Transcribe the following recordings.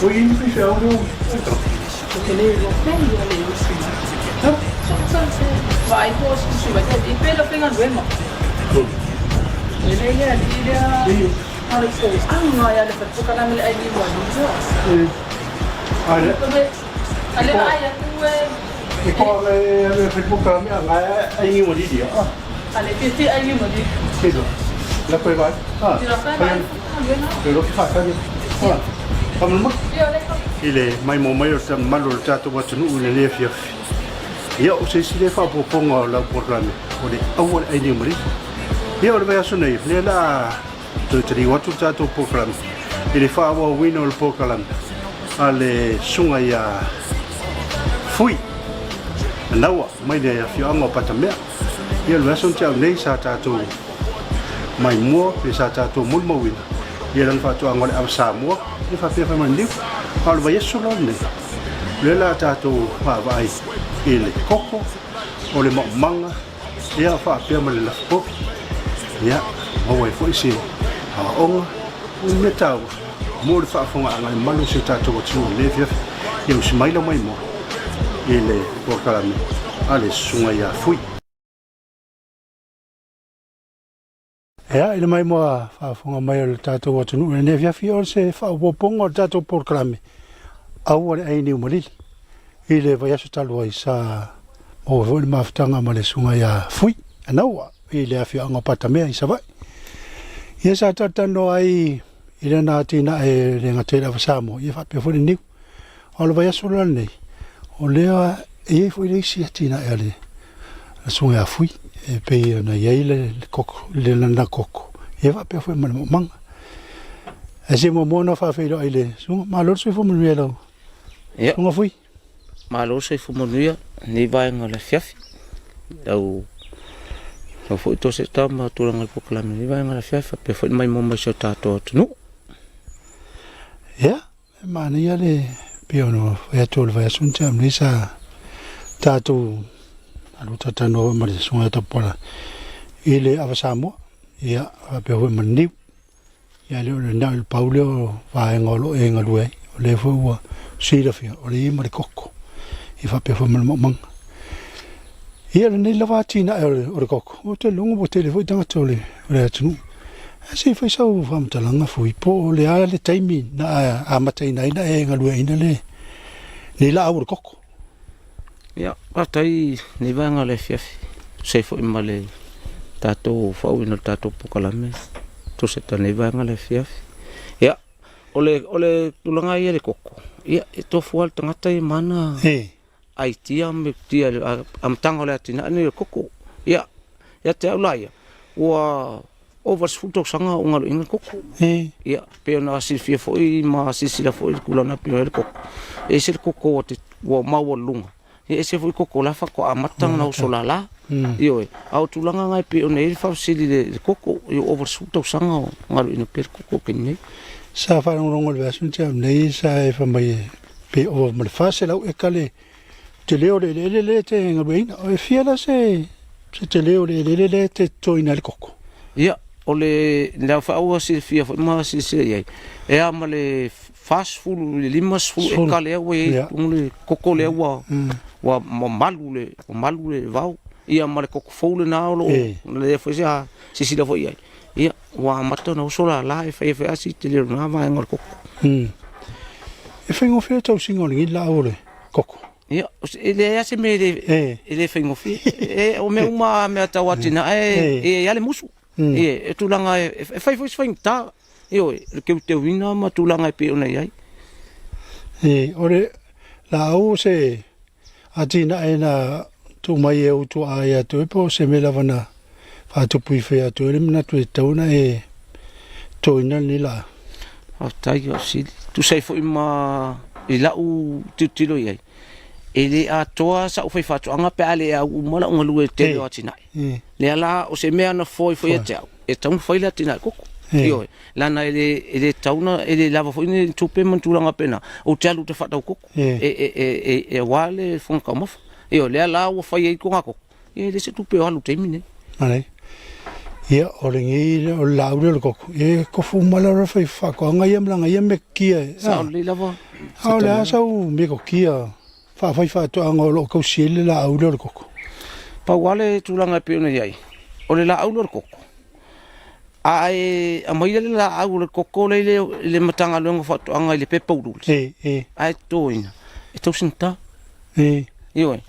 Ua i ai ni faifeau lea o Ou te le iloa pea ia le usi mai. Vaai po o se usi mai te alii pe le faigaluega. E le le alii lea a le toaga ia le fale polokalame le ai ua lua. A le vaai atu e E toaga e alu e fai polokalame a na e ai ni ua lili a. A le fiafia ai ni ua lili. Silo. La koe vaai. Ah. Fai le loki faatali. Ah. Faamalamalama. I le maimoa mai o le mamalu o le tatou atunuu i lenei afiafi. Ia, o se isi lea faaopoopoga o lau polokalame, o le aua le ai niu malili. Ia, o le vaiaso nei, lea o le a toe taliu atu le tatou polokalame i le faaauauina o le polokalame a le susuga ia Fui Naua mai le afioaga o Patamea. Ia, o le vaiaso na tea nei sa tatou maimoa pe sa tatou molimauina ia lana faatoaga o le ava Samoa ia faapea fai mai niu. A o le vaiaso la lenei, o lea la tatou vaavaai i le koko o le maumaga ia faapea ma le lafupovi. Ia, maua ai foi se aoaoga o le mea taua mo le faafofogaaga e malu o si o tatou atunuu i lenei afiafi. Ia usi mai lau maimoa i le polokalame a le Susuga ia Fui. Ea, i le maimoa faafofoga mai o le tatou atunuu i lenei afiafi, o se faaopoopoga o le tatou polokalame Aua le Ai Niu Malili. I le vaiaso talu ai sa maua foi le mafutaga ma le susuga ia Fui Anaua i le afioaga o Patamea i Savaii. Ia sa talatalanoa ai i lana atinae e le gata i le ava Samoa, ia faapea foi le niu. A o le vaiaso la lenei, o lea e i ai foi le isi atinae a le susuga ia Fui, e pei ona i ai le koko, le lana koko, ia faapea foi ma le maumaga. Ae se i muamua ona faafeiloai i le susuga, malo le soifua manuia i lau susuga Fui. Malo le soifua manuia i lenei vaega o le afiafi. Lau lau foi toa tama tulaga o le polokalame i lenei vaega o le afiafi faapea foi le maimoa mai o si o tatou atunuu. Ia, E manaia le pei ona fai atu o le vaiaso na tea nei sa tatou alu talatalanoa foi ma le Susuga ia Tapuala i le Ava Samoa, ia faapea foi ma le niu. Ia le o le na o le pau lea o vaega o lo o e galue ai, o lea foi ua silafia o le i ma le koko, ia faapea foi ma le maumaga. Ia lenei lava atinae o le koko, ou te lagona ua tele foi tagata o le atunuu. Ae se i fai sau faamatalaga foi po o le a le taimi na amataina ai na e galueaiina lenei laau o le koko. Ia, faafetai i lenei vaega o le afiafi, tusa ai foi ma le tatou faaauauina o le tatou polokalame, tusa ai lenei vaega o le afiafi. Ia, o le tulaga ia i le koko, ia e tofu lava le tagata ia ma ana aitia ma metotia i le amataga o le atinae lenei o le koko. Ia, ia te au la ia, ua ova i le 10 tausaga o galueaiina le koko. Ia, pei ona silafia foi ma silasila foi i le tulaga e pei ona i ai le koko, e ese le koko ua maualuluga, e ese foi koko o la e faatoa amata ona oso lala. Ioe, a o tulaga na e pei ona i ai le faafesili i le koko, ia ua ova i le 10 tausaga o galueaiina pea le koko i le taimi nei. Sa faalogologo i le vaiaso na tea nei sa e fai mai pe ova ma le 400 eka le tele o le eleele lea e te galueaiina. E fia la se tele o le eleele lea e te totoina ai le koko? Ia, o le lea foi ua silafia foi ma silasila i ai, e a ma le 40 i le 50 eka lea ua i ai totonu le koko lea ua ua malu le ua malu le vao. Ia ma le koko fou lena o lo o lea foi sa silasila foi i ai. Ia, ua amata ona oso lala e fai ai foi lava si tele o lena vaega o le koko. E faigofie le tausiga o lenei laau o le koko? Ia, e leai lava se mea e le faigofie. E, o mea uma lava mea tau atinae, e i ai lava le musu. E tulaga e fai foi si faigata, ioe, le teuteuina ma tulaga e pei ona i ai. O le laau o se atinae na tuu mai e ou tuaa ia te oe po o se mea lava na faatupu ifo ia te oe le manatu e tatau ona e totoina lenei laau? Faafetai i lau fesili. Tusa ai foi ma i lau tilotilo i ai, e le atoa sau faifaatoaga pe a le au uma lau galue i le tele o atinae. Lea la o se mea na foe foi ia te au, e tatau ona fai le atinae koko. Ioe, leaga e le tatau ona, e le lava foi ni tupe ma ni tulaga faapena, ou te alu ou te faatau koko. E aua le fofoga taumafa. Ioe, lea la ua fai ai togatogo, ia e leai se tupe o alu i le taimi lenei. Alright. Ia, o lenei, o le laau lea o le koko, ia e tofu uma lava le faifaatoaga ia ma lana ia metotia e. Sao lelei lava. A o le a sau metotia faafaifaatoaga o lo o tausi ai le laau lea o le koko? Pau lava le tulaga e pei ona i ai, o le laau lea o le koko, a e aumaia le laau o le koko lea i le Matagaluega o Faatoaga i le pepa uliuli, ae totoina, e tausagata. Ioe.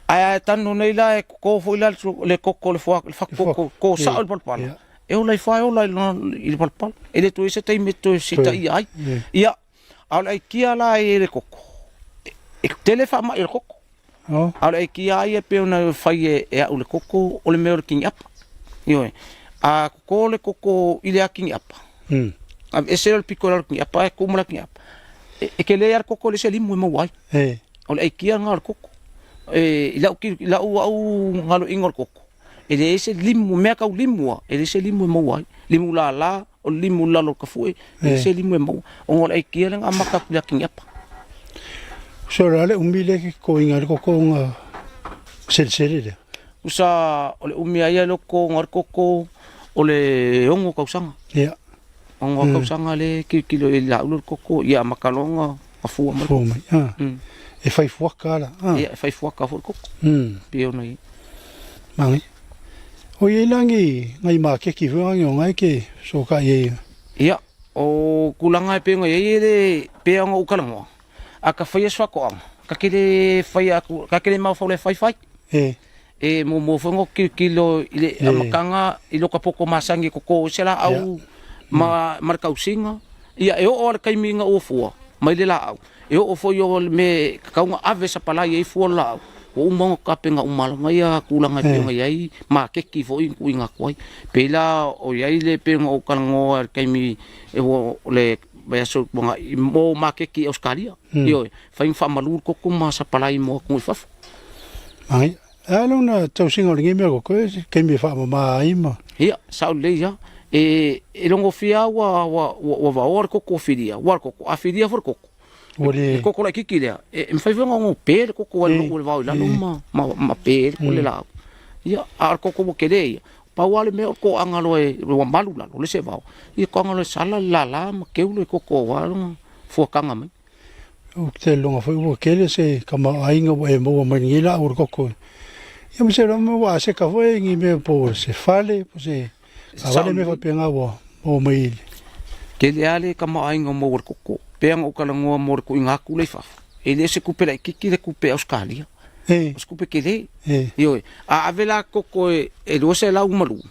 Ae a tanu nei la e toto foi la le koko le fatu koko, toto sao i le palapala, e ola ifo lava e ola i le palapala. E le toe i ai se taimi e toe sitaia ai. Ia, a o le aikia la e i le koko, e tele faamai o le koko. A o le aikia lava ia e pei ona fai e au i le koko, o le mea o le kini'apa. Ioe. A toto le koko i le kini'apa, aveese le pito i lalo o le kini'apa ae tuu ma le kini'apa, e tele lava le koko e leai se limu e maua ai. O le aikia lena o le koko. I lau au galuega o le koko, e leai se limu, mea tau limu lava, e leai se limu e maua ai. Limu lala, o le limu i lalo o le tafue, e leai se limu e maua, ona o le aikia lea na amata atu i le kini'apa. So o le a le umi lea e totoina ai le koko ona selesele lea? Usa o le umi lava ia o le totoina o le koko o le 6 tausaga. Ia. 6 tausaga lea e tilotilo i ai i le laau lea o le koko, ia amata loa ona fua mai. Fua mai, ah. E fai fuaka la, ah. Ia, e fai fuaka foi le koko. Pei ona i ai. Manaia. O i ai la ni nai maketi foi nai o ngai ke fesootai ai. Ia, o tulaga e pei ona i ai e le pei ona ou talanoa, a ta faia se faatoaga, ta te le faia atu, ta te le mafaufau e fai fai. E. E muamua foi ona ou tilotilo i le amataga i lota poto masani e toto ai se laau ma le tausiga. Ia, e oo lava i le taimi ina ua fua mai le laau, E oo foi o le mea e tatau ona ave sapalai ai fua o le laau, ua uma ona tapena uma lava ia tulaga e pei ona i ai maketi foi e tuuina atu ai. Pei la o i ai le pei ona ou talanoa i le taimi o le vaiaso ua tuanai mo maketi i Ausetalia, ioe, fai ma faamalu le koko ma sapalai mo atunuu i fafo. Manaia. E a lona tausiga o lenei mea koko, e se taimi e faamama ai ma. Ia, sao lelei lava. E logofia lava ua vaoa le koko filia, ua le koko, a filia foi le koko, Ua le. Le koko laitiiti lea, e mafai foi ona ono pe le koko ai le vao i lalo ma ma pe ai le laau. Ia, a o le koko ua tele ia, pau lava le mea o le toaga loa ua malu lalo, le se vao, ia toaga loa e sala le lala ma keu le koko aua lona fuataga mai. Ou te lagona foi ua tele se tamaoaiga ua e maua mai lenei laau o le koko. Ia ma se lama ua aseta foi ni mea po o se fale po o se taavale mea faapena ua maua mai i le. Tele lava le tamaoaiga ua maua i le koko. Pei ona ou talanoa mo le tuuina atu lea i fafo, e le o se tupe laitiiti le tupe Ausetalia, o se tupe tele. Ioe, a ave la koko e 202,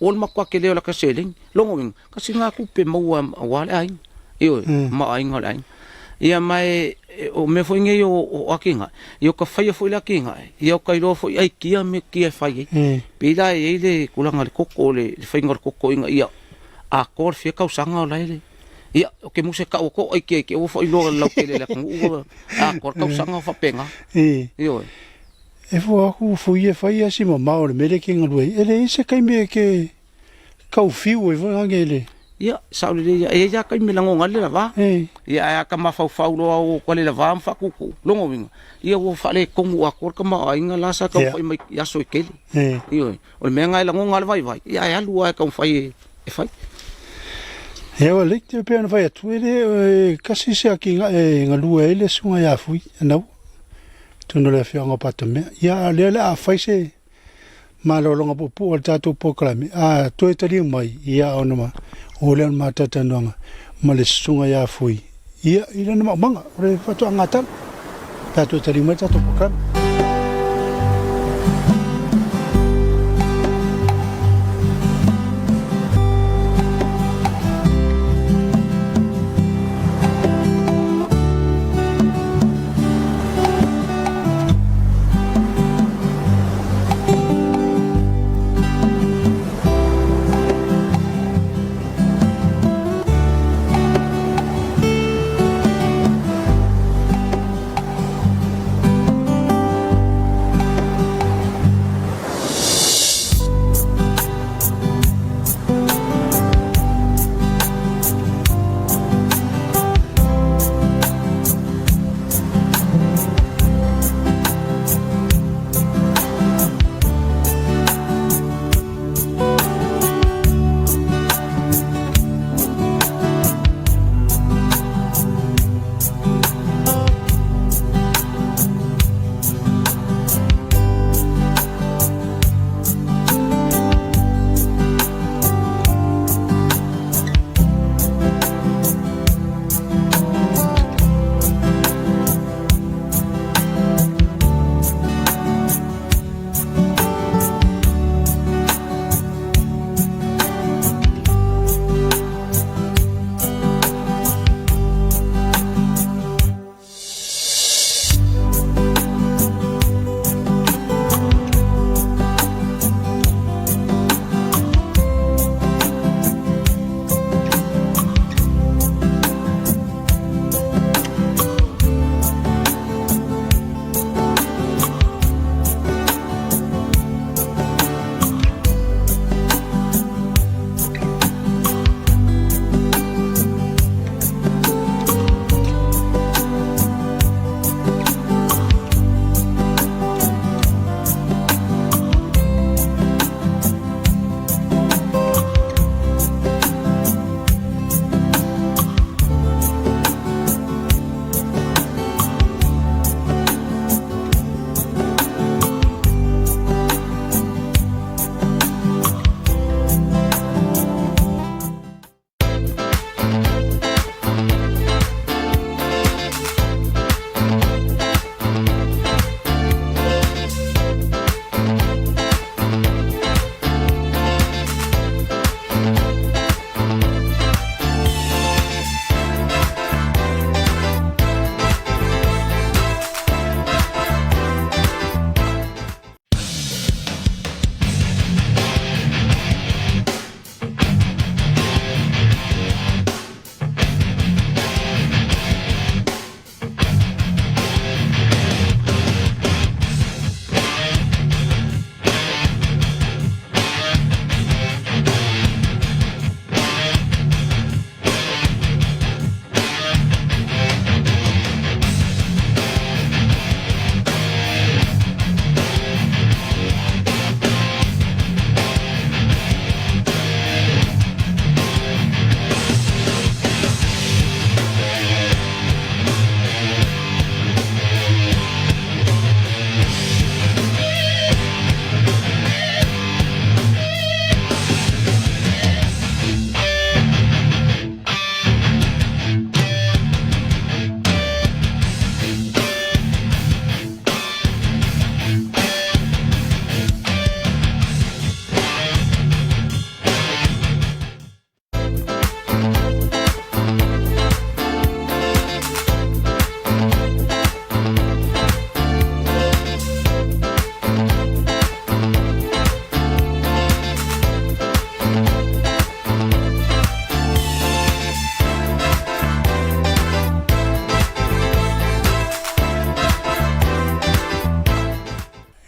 ua le matua tele o lata seleni. Lona uiga, tasi lena tupe maua aua le aiga, ioe, ma aiga o le aiga. Ia ma e, o mea foi nei o atinae, ia o ka faia foi le atinae, ia o ka iloa foi aikia me kia e fai ai. Pei la e i ai le tulaga i le koko, le faiga o le koko ina ia atoa le fia tausaga o la e le, ia, ou te musu e tau atu au aikia i te i ua faailoa lautele e le atunuu ua atoa le tausaga o faapena. Ioe. E fua atu fui e fai a si mamao o le mea lea e te galue ai, e leai se taimi e te kau fiu ai foi ange le. Ia, sao lelei ia. E i ai lava taimi e lagona ai le lava. Ia, ae a ta mafaufau loa ua ua le lava ma faatutu, lona uiga, ia ua faaletonu atoa le tamaoaiga la sa taumafai mai i aso e tele. Ioe. O le mea lena e lagona lava le vaivai, ia ae alu lava e taumafai e fai. Ia, ua lelei, e pei ona fai atu, e le e tasi se atinae e galue ai le susuga ia Fui, Anau, atonu o le afioaga o Patamea. Ia, a o lea o le a fai se malologa puupuu a le tatou polokalame, a toe taliu mai, ia ona ma o lea o le matatanuaga ma le susuga ia Fui, ia i lana maumaga, o le faatoaga tala. Pe a toe taliu mai le tatou polokalame.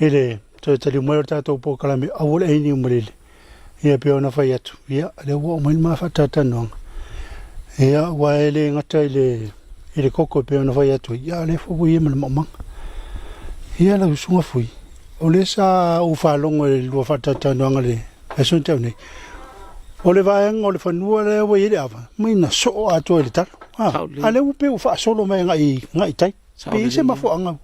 I le toe taliu mai o le tatou polokalame Aua le Ai Niu Malele, ia pei ona fai atu, ia lea ua oo mai le ma faatalatalanoaga. Ia aua e le gata i le i le koko e pei ona fai atu ai, ia a o lea foi ua i ai ma le maumaga. Ia lau Susuga Fui, o lea sa ou faalogo i le lua faatalatalanoaga i le vaiaso na tea nei, o le vaega o le fanua lea ua i ai le ava, mai na soo atoa i le talo. A lea ua pei ua faasolo mai agai i tai. Pe i ai se mafuaaga?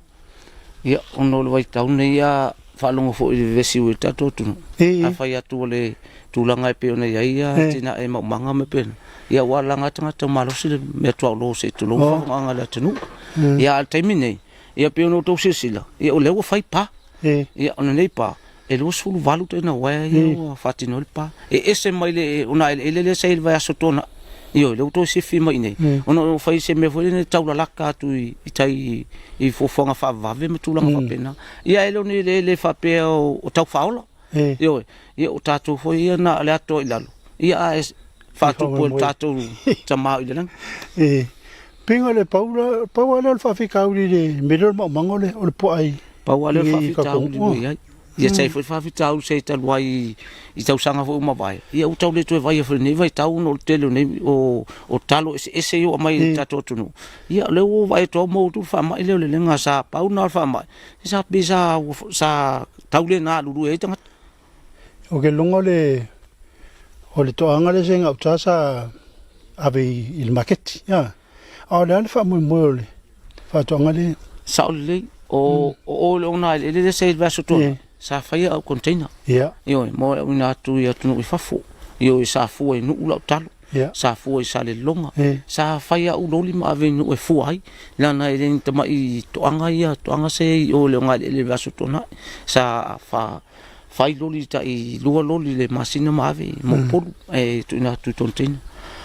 Ia, ona o le vaitau lenei a faalogo foi i le vevesi ua i le tatou atunuu, a fai atu o le tulaga e pei ona i ai atinae maumaga ma pei ona, ia ua alaga lava tagata malosi le mea tuaolo se i tulou le faafofogaaga a le atunuu. Ia a o le taimi lenei, ia pei ona outou silasila, ia o lea ua fai pa. Ia o lenei pa, e 28 teina uaea ia ua faatino ai le pa. E ese mai le ogaeleele lea sa i ai i le vaiaso tuanai, ioe, lea ua toe sifi mai i inei, ona ua fai se mea foi lele taulalata atu i tai i fuafuaga faavavave ma tulaga faapena. Ia e le o ni eleele faapea o tau faaola, ioe, ia o tatou foi ia na o le ato i lalo, ia ae faatupu e le tatou Tama o i le lagi. E pei o le pau pau lava lea o le faafitauli i le mea lea o le maumaga o le puaa i Pau lava lea o le faafitauli ua i ai. Ia sai foi le faafitauli se talu ai i tausaga foi ua mavae, ia ua tau le toe vaia foi i lenei vaitau ona o le tele o nei o talo eseese ia ua aumai i le tatou atunuu. Ia o lea ua ou vaai atu lava ua maua atu le faamai lea o le lega sa pau lena o le faamai, sa pei sa tau le galulue ai tagata. Ou te lagona o le toaga lea sa i gauta sa ave i le maketi, a o le a le faamoemoe o le faatoaga lea? Sao lelei, o o i le ogaeleele lea sa i ai i le vaiaso tuanai, sa faia au container, ioe, mo le auina atu i atunuu i fafo, ioe, sa fua i Nuu lau talo, sa fua i Salelologa, sa fai au loli ma ave i Nuu e fua ai, leaga e le ni tamai toaga ia, toaga se i o i le ogaeleele i le vaiaso tuanai, sa fai loli tai lua loli i le masina ma ave mo Upolu e tuuina atu i container.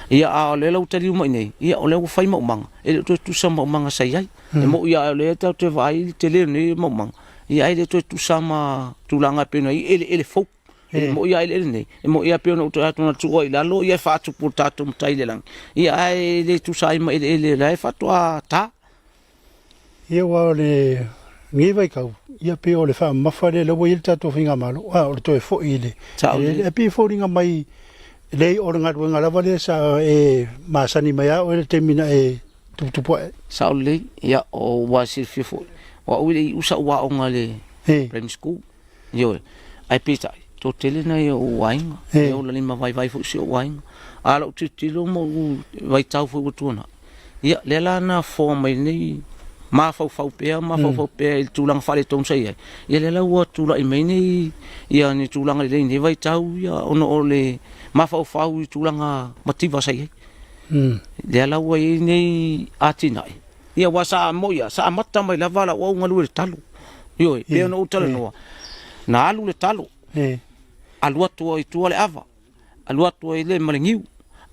Ia a o lea la ua taliu mai nei, ia o lea ua fai maumaga, e le o toe tutusa ma maumaga sa i ai. E moni lava o lea tatou te vaai i le tele o nei maumaga, ia ae le toe tutusa ma tulaga e pei ona i ai eleele fou. E moni lava eleele nei, e moni lava pei ona ou toe atu na tuu ai i lalo, ia e faatupu e le tatou matai i le lagi, ia ae le tusa ai ma eleele o la e faatoa ta. Ia aua o lenei vaitau, ia pei o le faamamafa lea ua i ai le tatou faigamalo, a o le toe foi i le eleele. Ae pei e foliga mai, leai o le galuega lava lea sa e masani mai lava oe i le taimi na e tuputupu ae ai. Sao lelei, ia ua silafia foi, o au e le i iu sau aoga i le primary school, ioe, ae peitai, toatele nai ou aiga, e ola limavaivai foi si ou aiga. A o lau tilotilo ma ou vaitau foi ua tuanai, Ia, lea la na fofoga mai nei mafaufau pea, mafaufau pea i le tulaga faaletonu sa i ai. Ia lea la ua tulai mai nei ia ni tulaga lelei i lenei vaitau ia ona o le mafaufau i tulaga mativa sa i ai. Lea la ua i ai nei atinae. Ia aua sa moi lava, sa amata mai lava lau au galue i le talo. Ioe, pei ona ou talanoa, na alu le talo, alu atu ai i tua le ava. alu atu ai le ma le niu,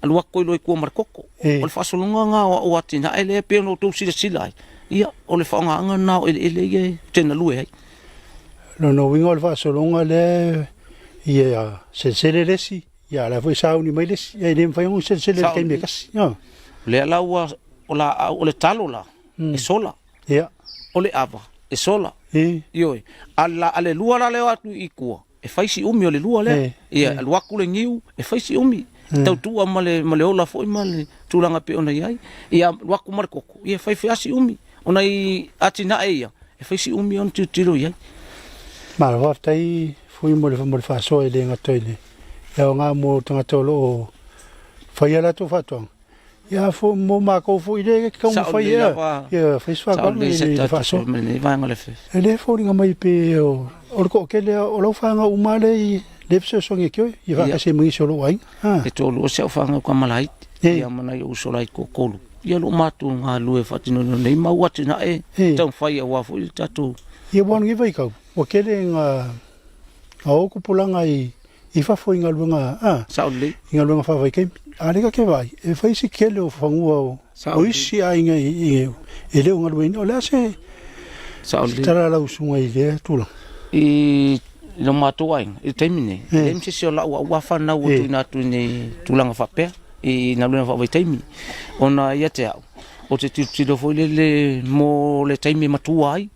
alu atu ai loa i tua ma le koko. O le faasologa lena o au atinae lea e pei ona outou silasila ai, ia, o le faaaogaina lena o eleele ia ou te galue ai. O lona uiga o le faasologa lea ia selesele le isi, ia a o la e foi e sauni mai le isi. Ia e le mafai ona selesele i le taimi e tasi. O lea la ua, o laau, o le talo la, e sola. O le ava, e sola. Ioe. A le lua la lea o atu i tua, e fai si umi o le lua lea. Ia, alu atu le niu, e fai si umi. Tautua ma le, ma le ola foi ma le tulaga e pei ona i ai. Ia, alu atu ma le koko, ia e fai foi lava si umi. O nai atinae ia, e fai si umi ona tilotilo i ai. Malo faafetai Fui mo le mo le faasoa e le gata i le aoga mo tagata o lo o faia latou faatoaga. Ia fo mo makou foi le taumafai ea ia fai se faatoaga i le faasoa. E le foliga mai pe o le toatele o lau fanau uma lea i le fesoasoani atu ai ia faatasi ai ma nisi o lou aiga. E toalua si au fanau kamalaiti ia ma nai ou uso laiti toatolu. Ia o lo o matou galulue faatinoina nei mau atinae taumafai aua foi le tatou. Ia ua lenei vaitau ua tele ina o tupulaga i i fafo i galuega a Sao lelei. I galuega faavaitaimi. A lea ta te vaai, e fai si tele o fanua o, o isi aiga i, e le o galueaiina. O le a se, Sao lelei. tala a lau susuga i lea tulaga? I lo matou aiga, i le taimi nei, e leai ma se isi o lau au fanau ua tuuina atu i ni tulaga faapea, i galuega faavaitaimi. Ona ia te au, ou te tilotilo foi lele mo le taimi e matua ai.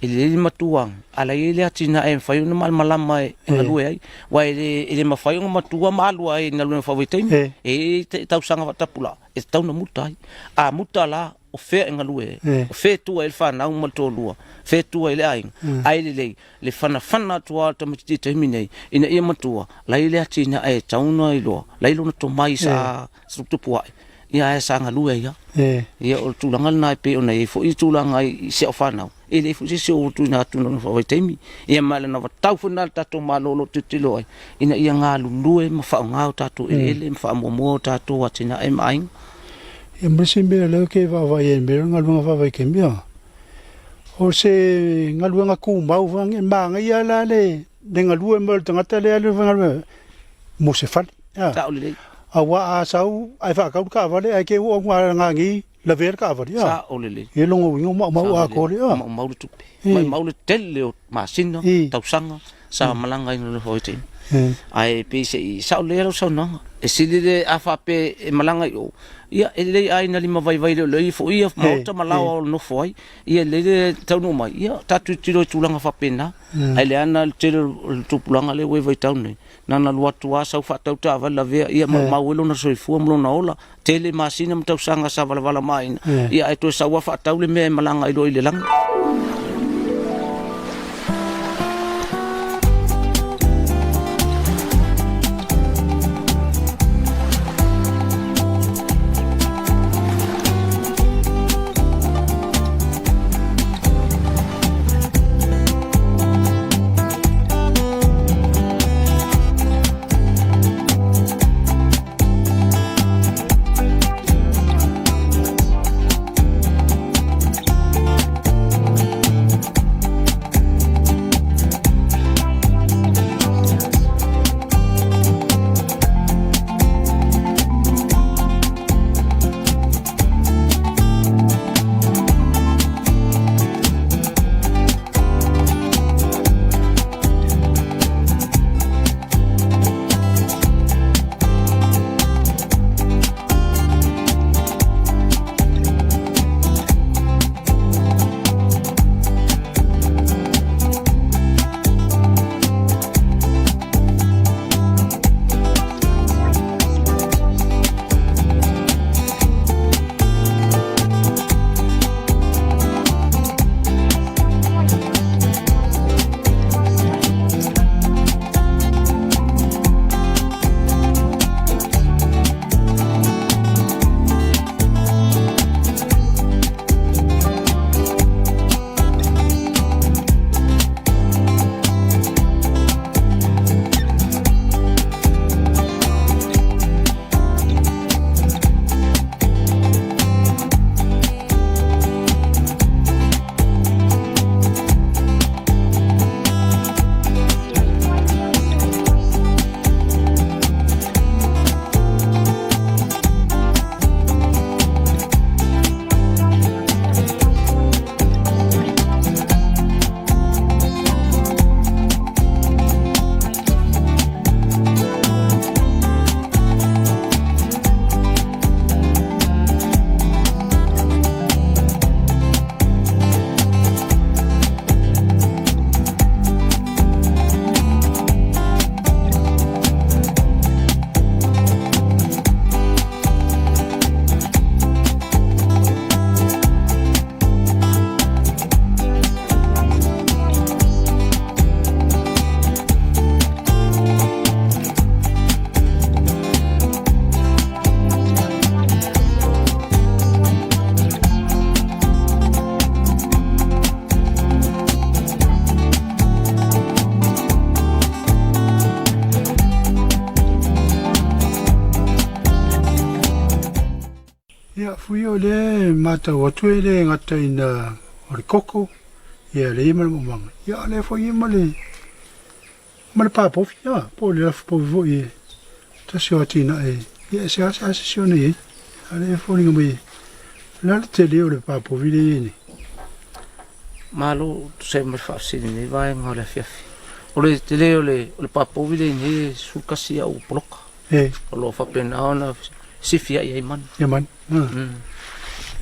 E lelei le matua a la e i ai le atinae e mafai ona malamalama e galue ai, aua e le mafai ona matua ma alu ai i galuega faavaitaimi. E i ai tausaga faatapulaa e tatau ona muta ai. A muta la, o fea e galue ai? O fea e tua i ai le fanau ma le toalua? O fea e tua i ai le aiga? Ae lelei le fanafana atu lava o le tamaitiiti i le taimi nei ina ia matua, la e i ai le atinae e tatau ona iloa, la e i ai lona tomai sa tuputupu ae, ia ae sa galue ai lava. Ia o le tulaga lena e pei ona i ai foi tulaga i si au fanau, e leai foi se isi o tuuina atu i lona faavaitaimi. Ia ma e anavatau foi lena i le tatou Malo o lo o tilotilo ai, ina ia galulue ma faaaoga o tatou eleele ma faamuamua o tatou atinae ma aiga. Ia ma le isi mea lea ou te vaavaai ai i le mea lea o le galuega faavaitaimi, o se galuega tumau foi, e manaia la le galue mai o le tagata lea e faigaluega mo se fale. Sao lelei. Aua a sau ae faatau le taavale ae te i ua augani lavea le taavale. Sao lelei. Ia lona uiga ua maumau atoa le. Maumau le tupe. Maumau le tele o masina, tausaga sa malaga ai i le Ae pei se i sao lelei lau saunoaga. E sili le a faapea e malaga i o, ia e lelei a ina limavaivai lelei foi ia maota ma laoa o nofo ai. Ia e lelei le taunuu mai, ia tatou tilotilo i tulaga faapena. Ae leaga le tele o le tupulaga lea ua i vaitau nei, na ona alu atu lava sau faatau taavale lavea, ia maumau ai lona soifua ma lona ola. Tele masina ma tausaga sa valavala maina, ia ae toe sau lava faatau le mea e malaga ai loa i le lagi. Ia, fui o lea e matau atu e le gata ina o le koko, ia le ia ma le maumaga, ia o lea foi ia ma le ma le papovi, ia, po o le lafupovi foi e tasi o atinae, ia e seasea se isi ona i ai. A o lea e foliga mai, o le a le tele o le papovi lea e i ai nei? Malo tusa ai ma le faafesili i lenei vaega o le afiafi. O le tele o le papovi lea i nei e 11 au poloka. O lo o faapena ona sifi ai i ai manu. Ia manu.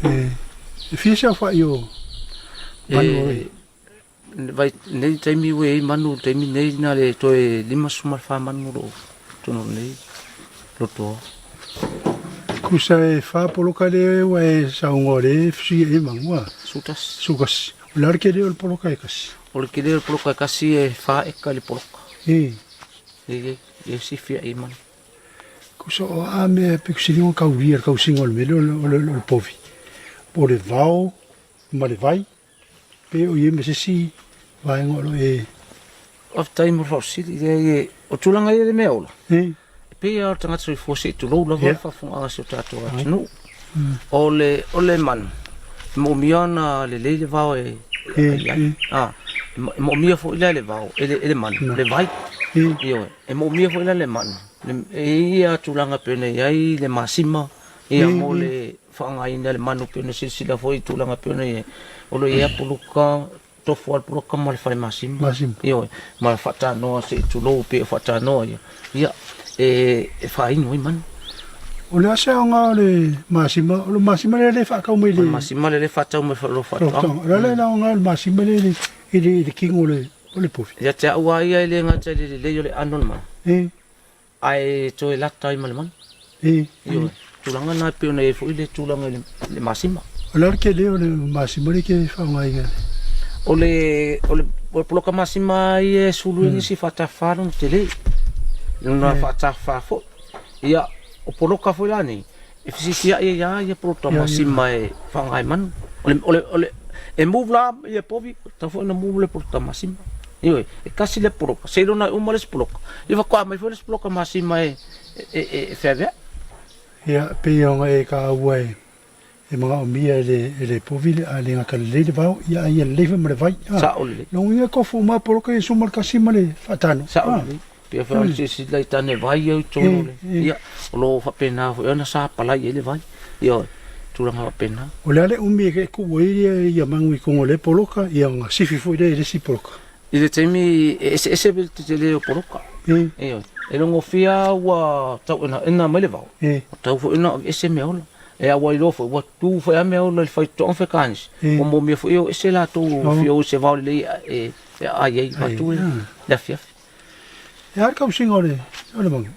E fia se aofai o manu o i? Vai nei taimi ua i ai manu taimi nei na le toe 54 manu o lo o totonu o lenei lotoa. Kusa e fa poloka le ua e saunoa le fesuia i manu a. Sutasi. Sukasi. O le a le kele o le poloka e kasi? O le kele o le poloka e kasi e fa eka le poloka. E. E, e, e sifia i manu. Kusa o a mea piko sili kaulia le kausiga o le mele o le povi. Po o le vao ma le vai. Pe o i ai ma se isi vaega o lo o e. Faafetai mo le faafesili. Leai, o tulaga ia i le mea ola, e pei lava o le tagata soifua se i tulou lava le faafofogaaga a si o tatou atunuu. O le, o le manu, e moomia ona lelei le vao e ai ai. A, e moomia foi la e le vao, e le, e le manu, le vai. Ioe, e moomia foi la le manu, e i ai ia tulaga e pei ona i ai le masima, ia mo le faaaogaina e le manu pei ona silasila foi i tulaga pei ona i ai, o lo o i ai puluka, tofu lava le puluka ma le fale masima. Ioe, ma faatanoa se i tulou pei o faatanoa ia, ia e faainu ai manu. O le a se aoga o le masima? O le masima lea e faatau mai le... O le masima lea e faatau mai le faatoaga. O le a le aoga o le masima lea i le kino o le povi? Ia te au lava ia e le gata i le lelei o le aano o le manu, ae toe lata ai ma le manu. Ioe, tulaga na e pei ona i ai foi le tulaga i le masima. O le a le tele o le masima lea e te faaaogaina? O le o le poloka masima ia e sulu ai nisi faatafa lona tele, lona faatafa foi. Ia, o poloka foi la nei, e fesisiai ai lava ia poloka masima e faaaoga e manu. O le, o le, o le, e move la ia povi, tatau foi ona move le poloka masima. Ioe, e kasi le poloka, seiloga e uma le isi poloka, ia faatoa aumai foi le isi poloka masima e e feaveai. Ia, pei ona e taua e e manaomia e le e le povi le a le gata lelei le vao, ia a ia lelei foi ma le vai. Sao lelei. Lona uiga e tofu uma poloka ia suma le kasi ma le faatano. Sao lelei. Pei foi ona silasila i tane vai au i totonu o le, ia, o lo o faapena foi ona sapalai ai le vai. Ioe, tulaga faapena. O le a le umi e tuu ai ia manu i totonu o lea poloka, ia ona sifi foi lea i le isi poloka. I le taimi e eseese le tetele o poloka. Ioe, e logofia ua tauenaena mai le vao, ua tatau foi ona aveese meaola. E aua iloa foi, ua tu foi lava meaola i le faitotoa ma faikaanisi, ua momia foi e o ese latou fia o i se vao lelei e aai ai avatu le afiafi. E a le tausiga o le o le manu?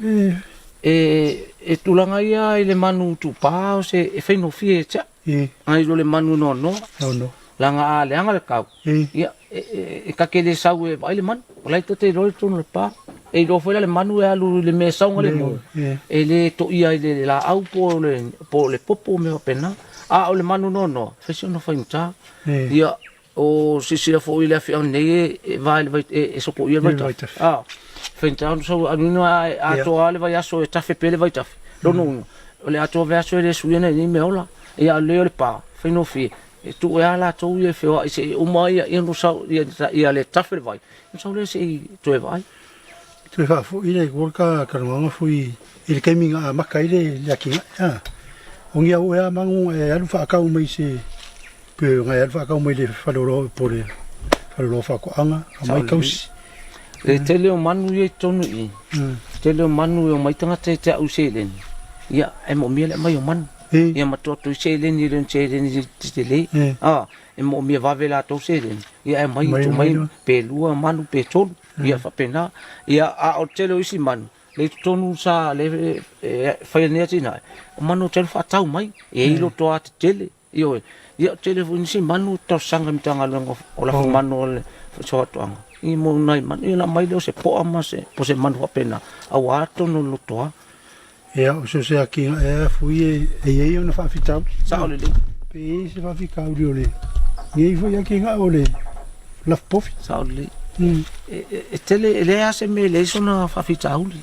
E E tulaga ia i le manu tupa o se e faigofie ia te au. Nai lo le manu noanoa. Noanoa. Leaga a leaga le kau, ia e ta te le sau e vaai le manu. O la e ta te iloa i totonu o le pa. E iloa foi la le manu e alu i le mea e sau le mo. E le toia i le laau po o le popo mea faapena. A o le manu noanoa, e fai si ona faigata. Ia O silasila foi i le afiaga nei e va i le vai e sopoia le vaitafe. A faigata ona sau alu a atoa lava le vaiaso e tafe pea le vaitafe. Lona uiga, o le atoa vaiaso e le suia nei mea ola. Ia a o lea o le pa, faigofie, e tuu ai lava latou ia e feoai seia uma ia ona sau ia le tafe le vai, ona sau lea se i toe vaai. Toe faafoi le ua ka talanoaga foi i le taimi na amata ai le atinae. A o ni au ea manu e alu faatau mai se pe ona e alu faatau mai le faleoloa po o le faleoloa faatoaga aumai tausi. Le tele o manu ia i totonu i i, tele o manu e omai tagata ia te au i seleni, ia e moomia le aumai o manu. Ia matua atu ai seleni e le o ni seleni tetele, a e moomia vave latou seleni, ia e aumai tuu mai pe lua manu pe tolu, ia faapena. Ia a o le tele o isi manu, lea i totonu sa lea e faia nei atinae, o manu e tele faatau mai, e i ai lotoa tetele. Ioe, ia o tele foi nisi manu talosaga i Matagaluega o Lafumanu o le Faatoaga i mo nai manu, ia ona aumai lea o se poa ma se po o se manu faapena aua totonu o le lotoa. Ia, o so o se atinae lava foi e i ai ona faafitauli. Sao lelei. Pe i ai se faafitauli o le nei foi atinae o le lafupovi. Sao lelei. E tele, e leai lava se mea e leai sona faafitauli.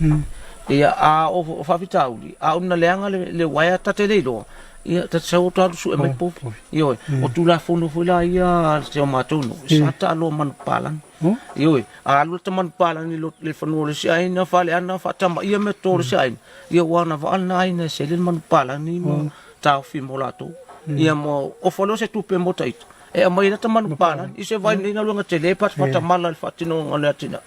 Ia, a o faafitauli, a una leaga le uaea ta te le iloa, Ia, ta te sau atu alu sue mai povi. Ioe, o Tulafono foi la ia a si o matou nuu, e sa taaloa manupapalagi. Ioe, a alu lata manupapalagi i le fanua o le isi aiga, faleana, faatamaia mea toto o le isi aiga, ia ua agavaa lena aiga e sele le manupapalagi ma taofi mo latou. Ia ma ofa loa se tupe mo taita, e aumai ai lata manupapalagi. I se vai lenei galuega tele patapata mala i le faatinoga o le atinae.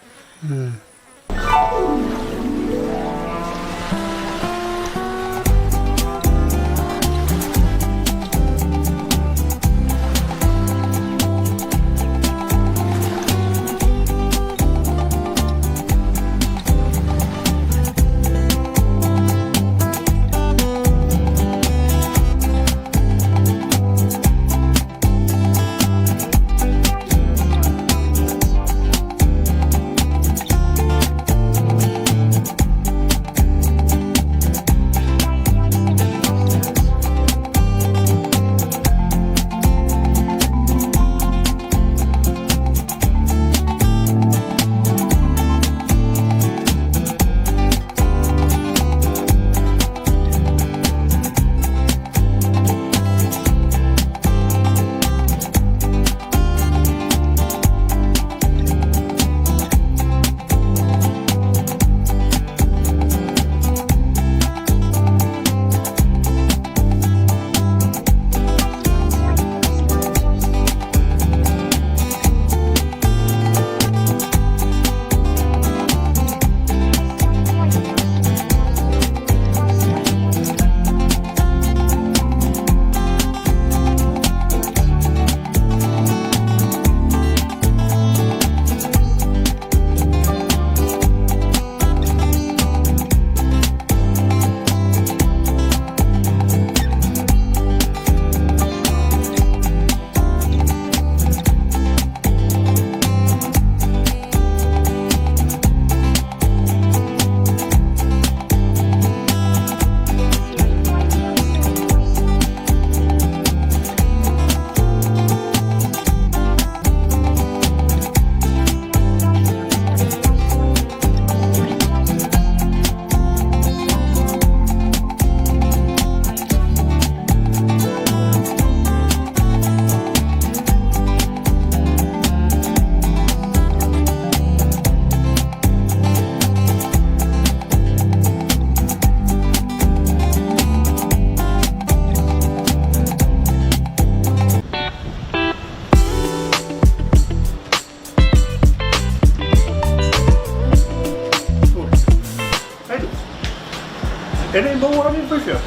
E le i maua lava le faifeau.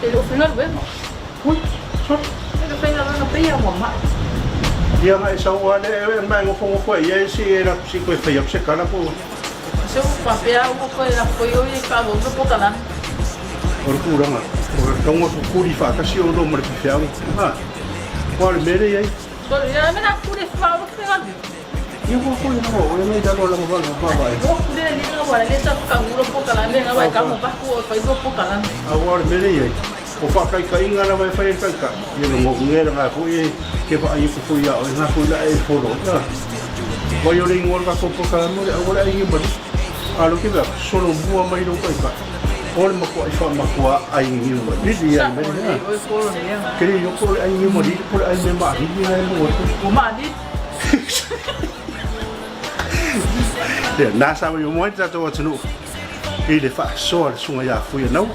E le o faigaluega. Ui, sorry. E le o faigaluega pei lava ua mai. Ia na e sau lava lea e ma e nofonofo ai ia se i e latou se i toe fai atu se tala po o. Se ua faapea ua toe lafo i o i faaauau le polokalame. O le tulaga, o le tago tutuli faatasi outou ma le faifeau. A, aua o le mea lea e i ai. Sorry, ia me na kule faaauau le faigaluega. Ia ua foi lava o oe nei lalo langa vala vaavaai. Ua kule le lina ua le ta kanguro polokalame nga wai ka mo ba ku o fai lo polokalame. Aua o le mea lea e i ai, o faataitaiga lava e fai e le taitai, ia le gogela foi e ke vaai atu foi ia oe, na foi la e folo. Ia. Wai o le ingoa o le tatou polokalame o le auala ai ma li. A lo ke vea, solo mua mai lou taitai. O le matuai faamatua ai niu ma lili ia le mea. Ke le iloa po o le ai niu ma lili po o le ai mea maʻalili la e maua atu. Ua maʻalili. Ia, na sa mai mai le tatou atunuu i le faasoa le susuga ia Fuianau,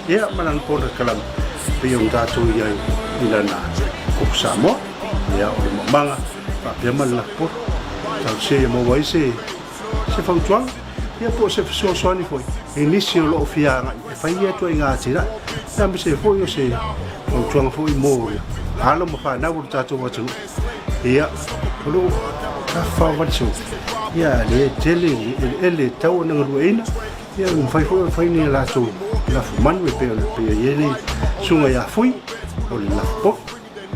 ia ma lana polokalame pei ona tatou i ai i lana Koko Samoa, ia o le mamaga faapea ma le lafo talosia ia maua ai se se fautuaga ia po o se fesoasoani foi i nisi o lo o fia agai e fai ia ituaiga atinae, aemaise foi o se fautuaga foi mo alo ma fanau o le tatou atunuu. Ia, o lo o tafaovaliso, ia le tele le eleele e tatau ona galueaiina, ia e mafai foi ona fai ni a latou lafu manu e pei ona pei ai nei susuga ia Fui, o le lafu povi.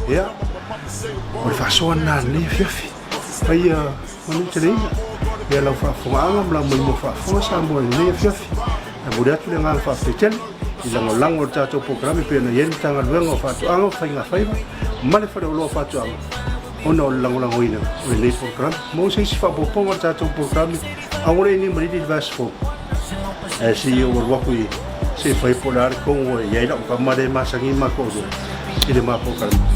Ia, o le faasoa lena i lenei afiafi. Faia manuteleina ia lau faafofogaaga ma lau maimoa faafofoga Samoa i lenei afiafi. E momoli atu le agaga faafetai tele i lagolago o le tatou polokalame e pei ona i ai le Matagaluega o Faatoaga ma Faiga Faiva ma le Faleoloa o Faatoaga ona o le lagolagoina o lenei polokalame. Maua se isi faaopoopoga o le tatou polokalame aua le ini malili i le vaiaso fou. Ae se i ou alu atu i se i fai po o le a le tonu e i ai lau tama lea e masani ma toalua i le ma polokalame.